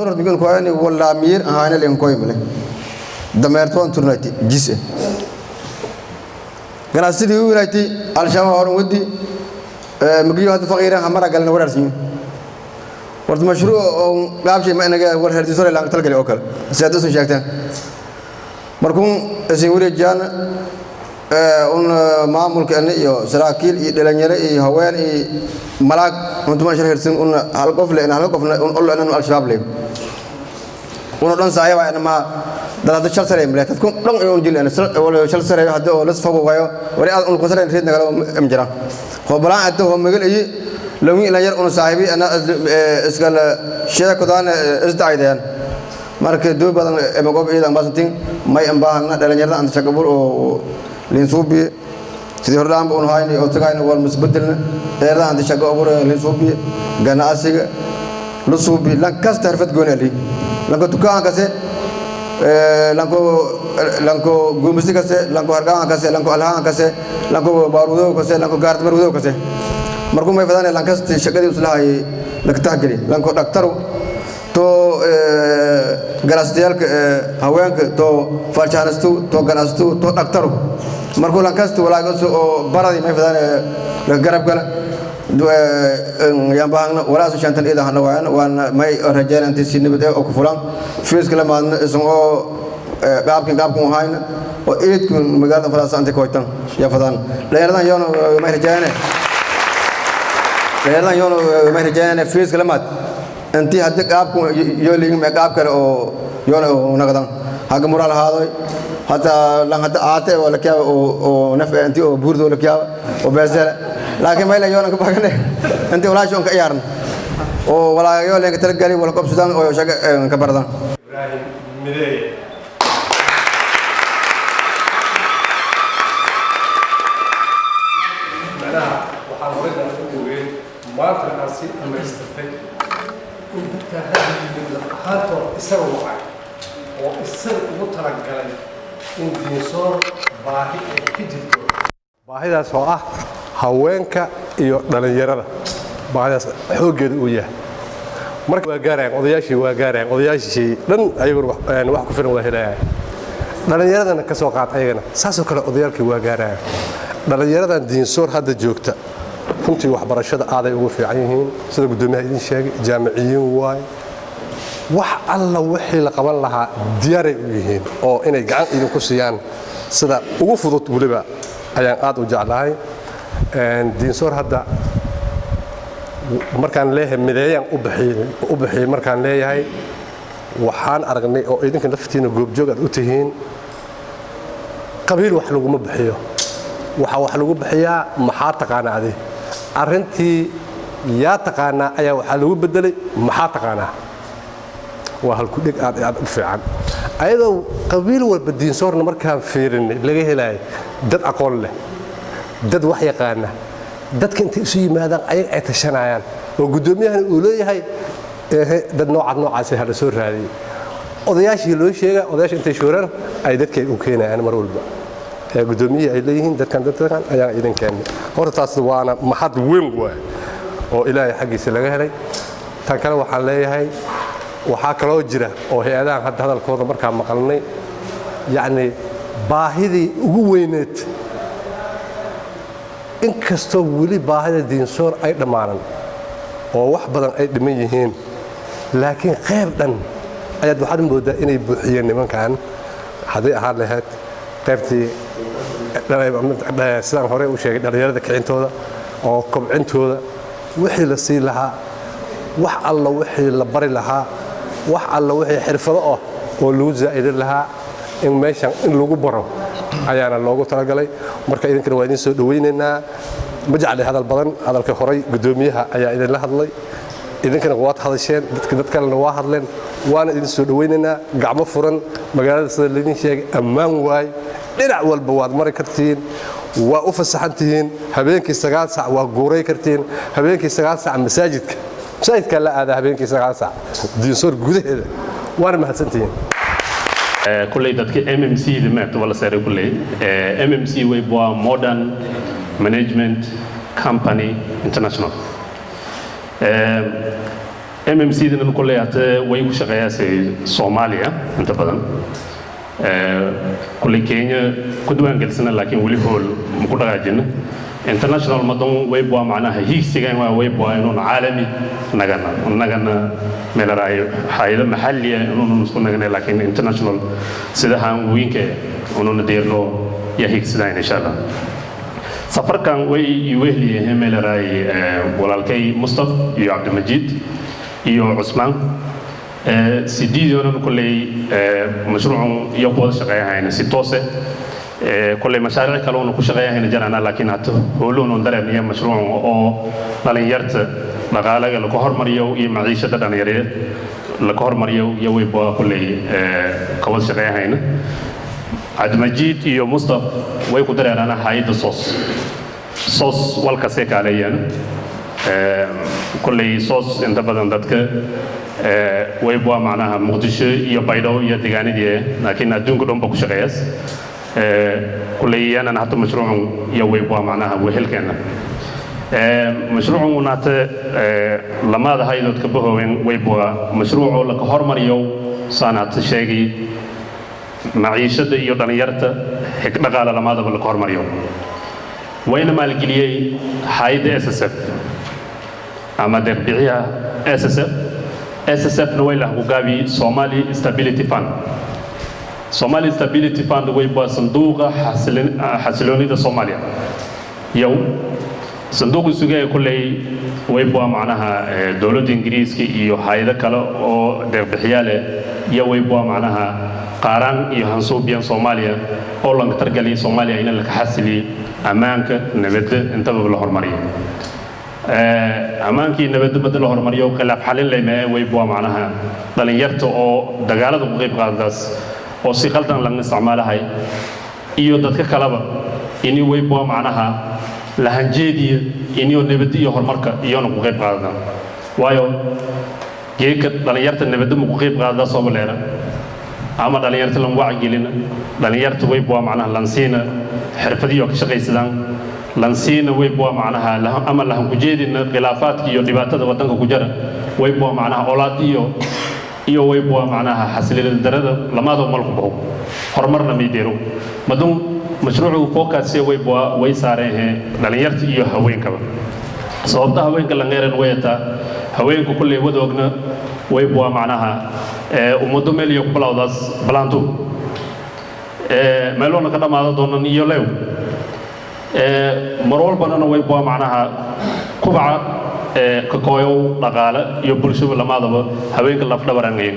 Dorad koyani wala miir ahaana len koy male dameertoon turnayti jise ganacsidii u winayti Al-Shabaab horan wadi magiyo hadda faqiiran hamara galna waraarsiin warta mashruuc oo qaabshay ma inaga war herdiso laan talgali oo kale sidaad usan sheegteen. Markuun isin wareejiyaan un maamulka iyo saraakiil iyo dhalinyaro iyo haween iyo malaag untuma shar hersin un hal qof le hal qofna un ollo inaan Al-Shabaab le una dhan saayaba ina ma dad hadda shal sare male dadku dhan un jil ina wala shal sare hadda oo las fogogayo wari aad un qosaren reed nagala am jira ho balaan hadda ho magal iyo lawin ila yar un saaxibi ana iskala sheekodaan isdaayeen. Marka doo badan ee magob ciidan baasantiin may an baahna dhalinyarada anta shaqabur oo linsuubi sidii hordhaanba un hayni oo tagayna war misbedelna dhalinyarada anta shaqo abuur linsuubi ganacsiga lusuubi lan kasta xirfad gooni ali lanko dukaan kase, lanko lanko gumisi kase, lanko hargaan kase, lanko alhaan kase, lanko baaruudo kase, lanko gaartmar kase. Markuu may fadaan lan kasta shaqadii uslahay lakatahgeli lanko dhaktaru to ganacsatayaalka haweenka to farshaxanistu to ganacsato to dhaktaru. Markuu lan kasta walaagas oo baradii may fadaan la garab gala yaan baahna walaasu shantan ida hana waan waan may rajayn intii si nabad oo ku fulan fiiska la maadna isan oo qaabkan qaabkan hayna oo eedku magaalada falaasa inta koytan ya fadaan dhalinyaradan yoona may rajayne dhalinyaradan yoona may rajayne fiiska la maad intii hadda qaabku yoo liigin mee qaab kale oo yoona oo naqdan haga mural ahaadoy hataa lan hadda aate oo la kiyaaba oo naf intii oo buurdo la kiyaaba oo beesele laakiin mayla yoona ka bagane intii walaasha on ka ciyaaran oo walaayo leen ka talagali wala qabsadaan oo shaqa ka baradaan. Ibraahim Mideeye, macnaha waxaan horey baan u ogeyn, maantana aan sii dhammaystirtay in dadkaa hadda yimid laf ahaantooda isaga wacay oo isaga ugu talagalay in Diinsoor baahi ay ka jirto, baahidaas oo ah haweenka iyo dhallinyarada, baahidaas xooggeeda uu yahay. Marka waa gaarayaan odayaashii, waa gaarayaan odayaashii dhan ayaguna wax ku filan waa helayaan. Dhallinyaradana ka soo qaat ayagana saasoo kale odayaalkii waa gaarayaan. Dhallinyaradan Diinsoor hadda joogta runtii waxbarashada aaday ugu fiican yihiin, sida guddoomiyaha idin sheegay, jaamiciyiin waay. Wax alla wixii la qaban lahaa diyaaray u yihiin oo inay gacan idinku siiyaan sida ugu fudud weliba ayaan aad u jeclahay. Diinsoor hadda markaan leeyahay mideeyaan u bixiyey, markaan leeyahay waxaan aragnay oo idinka laftiina goobjoog aad u tihiin, qabiil wax laguma bixiyo, waxaa wax lagu bixiyaa maxaa taqaanaa adi. Arrintii yaa taqaanaa ayaa waxaa lagu bedelay maxaa taqaanaa. Waa halkudheg aad aad u fiican, ayadoo qabiil walba Diinsoorna markaan fiirinay laga helaayo dad aqoon leh, dad wax yaqaana, dadka intay isu yimaadaan ayaga ay tashanayaan oo guddoomiyahana uu leeyahay ehe dad noocaad noocaasi hala soo raadiyey, odayaashii loo sheega, odayaasha intay shooraan ay dadkay u keenayaan mar walba ee guddoomiyihii ay leeyihiin dadkan dadkan ayaan idin keennay. Horta taas waana mahad weyn waay oo Ilaahay xaggiisa laga helay. Tan kale waxaan leeyahay waxaa kaloo jira oo hay-adahan hadda hadalkooda markaa maqalnay, yacni baahidii ugu weyneed, inkastoo weli baahida Diinsoor ay dhammaanan oo wax badan ay dhiman yihiin, laakiin qayb dhan ayaad waxaad moodaa inay buuxiyeen nimankan. Hadday ahaan lahayd qaybtii sidaan horey u sheegay dhallinyarada kicintooda oo kobcintooda, wixii la siin lahaa, wax alla wixii la bari lahaa, wax alla wixii xirfado ah oo lagu zaa'idin lahaa in meeshan in lagu baro ayaana loogu talagalay. Marka idinkana waa idin soo dhowaynaynaa. Ma jecli hadal badan, hadalka horay guddoomiyaha ayaa idinla hadlay, idinkana waad hadasheen, dadka dad kalena waa hadleen, waana idin soo dhowaynaynaa gacmo furan. Magaalada sida laydin sheegay ammaan waay, dhinac walba waad mari kartiin, waa u fasaxan tihiin. Habeenkii 9 sac waa guuray kartiin, habeenkii 9 sac masaajidkaa la aadaa, habeenkii 9 sac Diinsoor gudaheeda. Waana mahadsantihiin. Kulley dadka MMC da maarta wala saaray kulley MMC way waa Modern Management Company International. MMC dana kolley hate way ku shaqeeyaasay Soomaaliya inta badan. Kolley Kenya ku diwaangelisana, laakiin weli hool ma ku dhaqaajina. International madan wayb waa macnaha hiigsigan waa wayb waa inuun caalami nagana nagana meelaraayo hayado maxalliya inuun isku nagana, laakiin international sidahan wiinka inuuna deerno ya hiigsidayn, insha Allah. Safarkan way iwehliyeen meelaraay walaalkay Mustaf iyo Cabdimajiid iyo Cusmaan. Sideedoonan kolley mashruucun iyo ku wada shaqeeyahayna si toose. Kolley mashaariic kale oonu ku shaqeeyahayna jarana, laakiin hata howluhun dareemaya mashruucun oo dhalinyarta dhaqaalaga laga hormariyo iyo maciishada dhalinyareed laga hormariyo iyo wayba kolley ka wada shaqeeyahayna. Cabdimajiid iyo Mustaf way ku dareeraan hay'adda SOS. SOS walkasee kaaleeyaan. Kolley SOS inta badan dadka wayb waa macnaha Muqdisho iyo Baydhabo iyo deegaanadii, laakiin adduunka dhan ba ku shaqeeyaas. Kolley yanan hata mashruucun iyo wayb waa macnaha wehelkeena mashruucun unaate lamaada haydood ka bahoowen. Wayb waa mashruucoo laka hormariyo, saan hata sheegay, maciishada iyo dhalinyarta xig dhaqaala lamaadaba laka hormariyo. Wayna maalgeliyey hay'adda SSF ama deeqbixiyaha SSF. SSF na way lah ku gaabi Somali Stability Fund. Somali Stability Fund way waa sanduuqa xasiloonida Soomaaliya. Yow sanduuqa sugaya kulley way waa macnaha dowladda Ingiriiska iyo hay'ado kale oo deeqbixiyaal leh iyo way waa macnaha qaaraan iyo hansuubiyan Soomaaliya oo lanka targaliya Soomaaliya in la xasiliyo ammaanka, nabadda intaba la horumariyo. Ammaankii nabadda badda la horumariyo, khilaaf xalin leyme. Way waa macnaha dhalinyarta oo dagaalada ku qayb qaadadaas oo si qaldan laga isticmaalahay iyo dadka kaleba ini way waa macnaha lahanjeediya iniyo nabadda iyo horumarka iyona ku qayb qaadadaan. Waayo geedka dhalinyarta nabadda ma ku qayb qaadadaa soobaleera ama dhalinyarta lan wacyigelina, dhalinyarta wayb waa macnaha lansiina xirfadiyo ka shaqaysadaan, lansiina wayb waa macnaha ama lahan ku jeedina khilaafaadka iyo dhibaatada waddanka ku jara, wayb waa macnaha olaad iyo wayb waa macnaha xasilida darada lamaadoo malku baxo, horumarna may deero. Madun mashruucu focus wayb waa way saareen dhalinyarta iyo haweenkaba. Sababta haweenka langeeran wayataa haweenku kulley wadoogna wayb waa macnaha ummado meel iyo ku bilowdaas balaantu meeloona ka dhammaado doonan iyo lew mar walbanana wayb waa macnaha kubaca kakooyow dhaqaale iyo bulshaba lamaadaba haweenka lafdhabarangayen.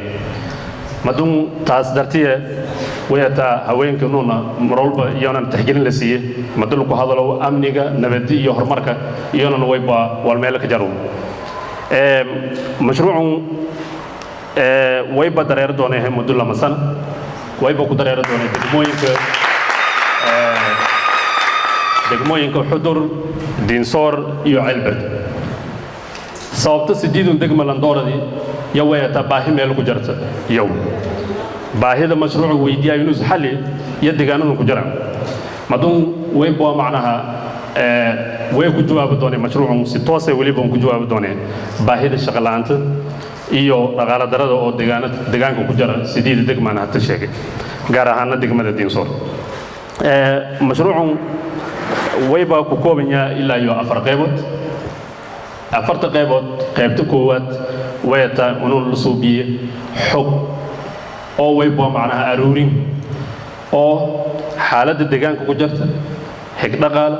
Madun taas dartiye wayataa haweenka nuuna mar walba iyonan tixgelin la siiye madu lagu hadalo amniga, nabadi iyo horumarka iyonan wayba wal meelo ka jaro. Mashruucun wayba dareeri doonee muddo 2 sano. Wayba ku dareeri doonee degmooyinka Xudur, Diinsoor iyo Ceelberd. Sababta sideedun degma landooradii yo wayataa baahi meel ku jarta yow baahida mashruucu weydiiyaa inuus xalli iyo deegaanadan ku jiraan. Madun wayba waa macnaha way ku jawaabi doonee mashruucun si toosay weliba ku jawaabi doonee baahida shaqo la'aanta iyo dhaqaale darada oo deegaana deegaanka ku jira sideeda degmaan hata sheegay, gaar ahaana degmada Diinsoor. Mashruucun wayba ku kooban yahay ilaa iyo afar qaybood. Afarta qaybood, qaybta koowaad wayataa inuu la suubiye xog oo wayba macnaha aruurin oo xaaladda deegaanka ku jirta, xig dhaqaale,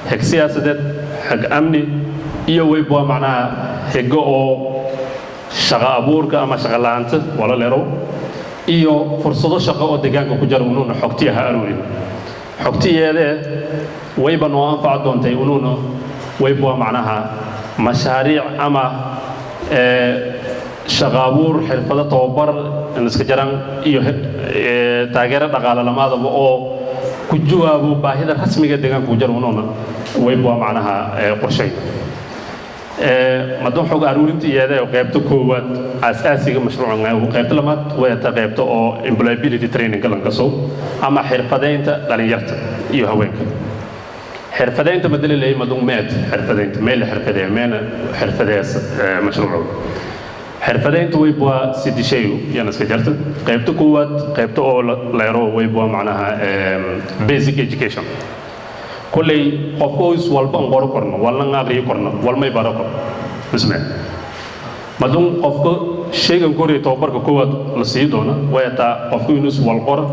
xig siyaasadeed, xig amni iyo wayba macnaha xigo oo shaqo abuurka ama shaqo la'aanta wala leerow iyo fursado shaqo oo deegaanka ku jira unuuna xogtiya ha aruurin. Xogtiyeedee wayba noo anfaci doontay unuuna wayba macnaha mashaariic ama shaqo abuur, xirfado tababar iska jaran iyo taageero dhaqaale lamaadaba oo ku jawaabo baahida rasmiga deegaanka ku jira unuuna wayba macnaha qorshayn. Madan xog aruurinta iyada qaybta koowaad aas-aasiga mashruucan. Qaybta labaad wayata qaybta oo employability training lankaso ama xirfadeynta dhalinyarta iyo haweenka. Xirfadeynta madalilay madun meed xirfadeynta meel la xirfadeeya meena xirfadees mashruucu. Xirfadeynta waybua sidishayu yana iska jarta. Qaybta koowaad, qaybta oo leero waybua macnaha basic education. Kolley qofka is walba an qoro korno, walna an aqriyo korno, walmay baro korno isme madun. Qofka shaygan koriya tababarka koowaad la sii doona way taa qofku inuu is wal qoro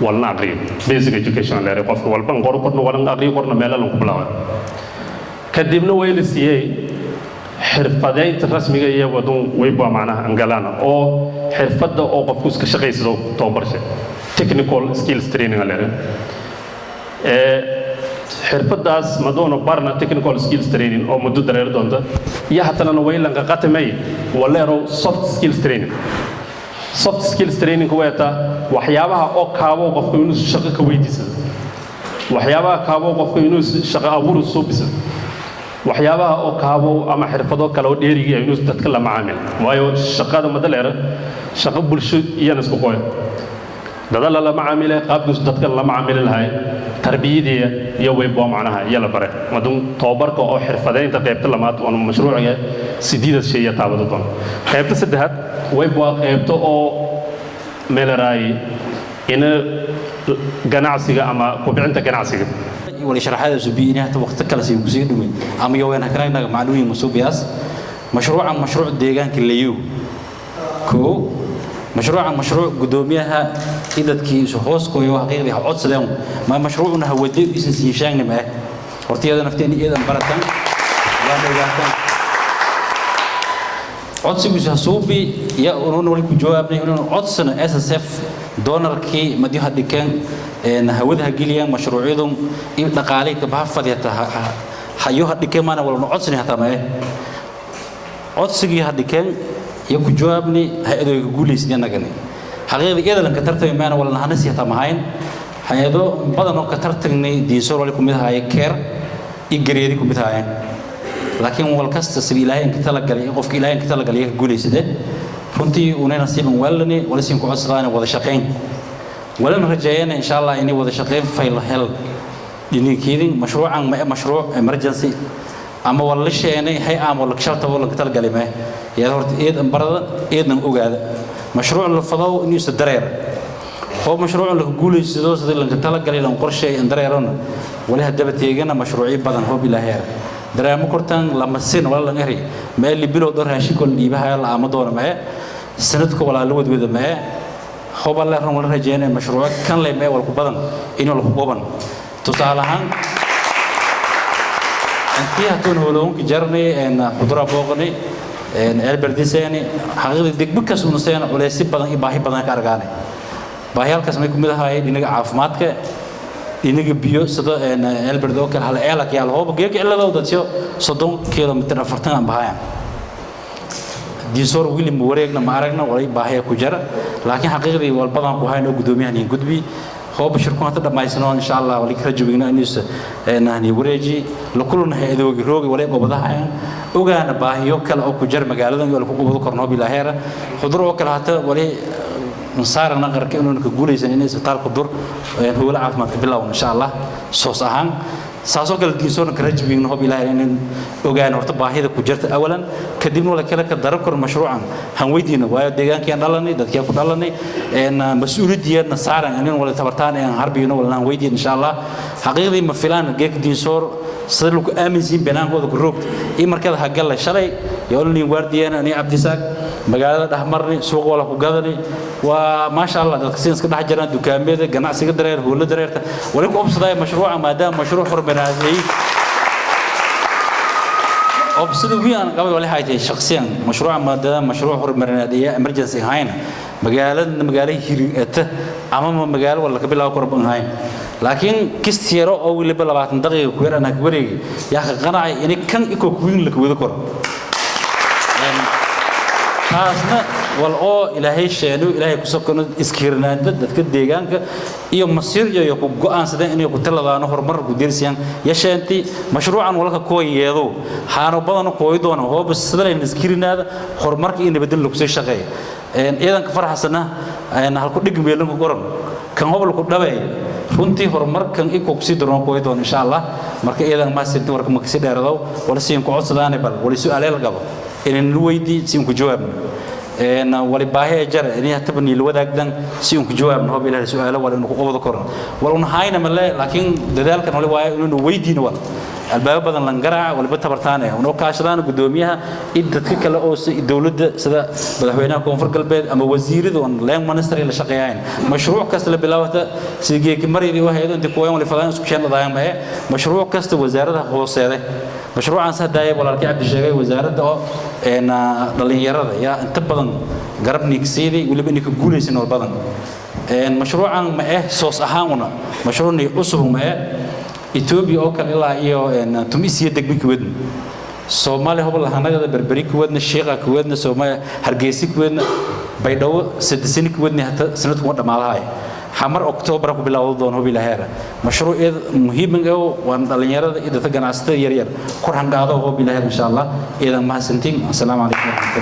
walna aqriyo, basic education leeray. Qofka walba an qoro korno, walna aqriyo korno, meelo lan ku bilaabay. Kadibna way la siiyey xirfadeynta rasmiga iyo wadun wayba macnaha angalaana oo xirfadda oo qofku iska shaqaysado tababarshe, technical skills training leeray. Xirfadaas madoona barna technical skills training oo muddo dareer doonta iyo hatanana waylanka qatamay waleero soft skills training. Soft skills training weeta waxyaabaha oo kaabo qofku inuu shaqo ka weydiisado, waxyaabaha kaabo qofku inuu shaqo abuur soo bisado, waxyaabaha oo kaabo ama xirfado kale oo dheeriga inuu dadka la macaamil. Waayo shaqada madaleera shaqo bulsho iyana isku qoya dada lala macaamile, qaabkiisu dadka lala macaamili lahay, tarbiyadii iyo weybo macnaha iyo la bare. Madun tababarka oo xirfadeynta qaybta lamaad oo mashruuciga sideedas shay iyo taabado doon. Qaybta saddexaad weybo qaybta oo meelaraay ina ganacsiga ama kobcinta ganacsiga. Wali sharaxaada subiini hata waqti kale sii kusii dhumay ama yoween hakanaga macluuyin masuubiyaas. Mashruuca mashruuc deegaanka layu koo, mashruuca mashruuc gudoomiyaha idadkii isu hoos kooyo xaqiiqdii ha codsadeen ma mashruucuna ha wadi isin siin sheegnay ma hortiyada nafteen iyadan baratan waan ogaataan codsigiisu hasuubi ya unuuna wali ku jawaabnay inuunu codsano SSF doonarkii madyo hadhikeen hawada ha geliyaan mashruucyadu in dhaqaalay ka baha fadiyata hayo hadhikeen maana walna codsani hataa mae. Codsigii hadhikeen iyo ku jawaabnay hay-adooy ka guulaysid annagani xaqiiqda iyada lanka tartami maana walna hanasi hataa mahayn. Hay-ado badan oo ka tartagnay Diinsoor wali ku mid ahaaye keer iyo gareedi ku mid ahaayeen, laakiin wal kasta sida Ilaahay inka talagalay, qofka Ilaahay inka talagalay ka guulaysade. Runtii unay nasiiban weelani wala siin ku codsadaan wada shaqayn, walana rajeeyana insha Allah inay wada shaqayn fayl hel dhininkeedin. Mashruucan ma mashruuc emergency ama wala la sheenay hay ama wala shalta wala ka talagalay ma iyada. Horta eedan barada eedan ogaada mashruuc la fadow inuu isa dareer oo mashruuc la guulaysado sida la talagalay lan qorsheey in dareerona wali hadaba teegana mashruucyo badan hoob Ilaahay dareemo kortan lama sin wala lan eri meel bilow dhor raashinka la dhiibahayo la ama doona mae sanadka walaa la wadwada mae hoob Alle run wala rajeynaya mashruuc kan leh mee walku badan inuu lagu goban. Tusaale ahaan intii hatuun holoonki jarnay xudura booqnay Ceelberdiseeni, xaqiiqdii degmo kas unaseen culeysyo badan iyo baahi badan ka argaanay. Baahiyaalkaas may ku mid ahaayeen dhinaga caafimaadka, dhinaga biyo, sida Ceelberd oo kale hal eelak yaal hooba geeka ciladow dadsiyo 30 kilomitir 40 aan bahayaan. Diinsoor wili ma wareegna, ma aragna walay baahiya ku jara, laakiin xaqiiqdii walbadan ku hayno gudoomiyahan iyo gudbi hooba shirku hata dhammaysano insha Allah wali kala jubigna inuusa nahni wareeji la kulana hay-adoogi roogi walay gobadaha ogaana baahiyo kale oo ku jar magaaladan iyo ku gobado korno bilaaheera. Xudur oo kale hata wali saarana qarka inuuna ka guulaysan in isbitaalka Dur howlo caafimaadka bilowna insha Allah soos ahaan. Saasoo kale Diinsoorna ka rajbigna hob Ilaahay inaan ogaan horta baahida ku jirta awalan, kadibna wala kale ka daro kor mashruucan han weydiino. Waayo deegaankii aan dhalanay, dadkii ku dhalanay, mas-uuliyaddiina saaran inaan wala tabartaan aan harbiyno wala han weydiin insha Allah. Xaqiiqdii ma filaan geek Diinsoor sida lagu aaminsiin banaankooda ku roogta iyo markada hagalla shalay yoolnin waardiyeen ani Cabdisaaq magaalada dhexmarnay, suuq wala ku gadanay. Waa maasha Allah, dadka siin iska dhex jiraan, dukaamada ganacsiga dareer, howlo dareerta wali ku obsaday mashruuca maadaama mashruuc horumarineed. Obsida wiin aan qabay wali haytay shakhsiyan mashruuca maadaama mashruuc horumarineed iyo emergency hayna magaalada magaalo hirigata ama magaalo wala ka bilaabo korban hayn, laakiin kist yaro oo waliba 20 daqiiqa ku yar anaa ka wareegay yaa ka qanacay in kan iko kuwiin la wada koro. Taasna wal oo Ilaahay sheeno, Ilaahay ku sokono iskiirnaanta dadka deegaanka iyo masiir iyo ku go'aansadeen inay ku taladaano horumar ku diirsiyaan yasheenti mashruucan walka koo yeedo haano badan kooy doona hoob sidaan iskiirnaada horumarka iyo nabadda lagu sii shaqeeyo. Ciidanka farxasana halku dhig meelan ku qoran kan hobol ku dhabay runtii horumarkan iko kusii daroon kooy doona insha Allah. Marka ciidan ma sinti warka ma kasi dheeradow wala siin ku codsadaane bal wala su'aaleel qabo inaan lu weydii siin ku jawaabno. Wali baahi ee jara inay hataba niil wadaagdan si uun ku jawaabno, hob Ilaahay su'aalo wala inuu ku qabado koran wal un hayna male. Laakiin dadaalkan wali waayo inuu weydiino, wal albaabo badan lan garaac, waliba tabartaan eh unoo kaashadaan gudoomiyaha iyo dadka kale oo dowladda, sida madaxweynaha Koonfur Galbeed ama wasiirada on land ministry la shaqeeyaan. Mashruuc kasta la bilaawata sigeeki maridii u haydo inta kuwaan wali fadaan isku sheen ladaayan mae. Mashruuc kasta wasaaradda hooseeday, mashruucan sadaaya walaalkii Cabdi sheegay, wasaaradda oo dhalinyarada yaa inta badan garab niigsiiday, waliba inay ka guulaysan wal badan. Mashruucan ma eh soos ahaan una mashruucni cusub ma eh. Ethiopia oo kale ilaa iyo Tunisia degmi kuwadna, Soomaaliya hobol hanagada Berberi kuwadna, Shiiqa kuwadna, Soomaaliya Hargeysa kuwadna, Baydhabo 3 sano kuwadna, hata sanadku ma dhamaadahay, Xamar Oktoobar ku bilowdo doon, hubi laheera. Mashruuc muhiim ah waan dhalinyarada iyo dadka ganacsatada yar yar kor hanqaado, hubi laheer, insha Allah. Iidan mahadsantiin. Assalaamu calaykum.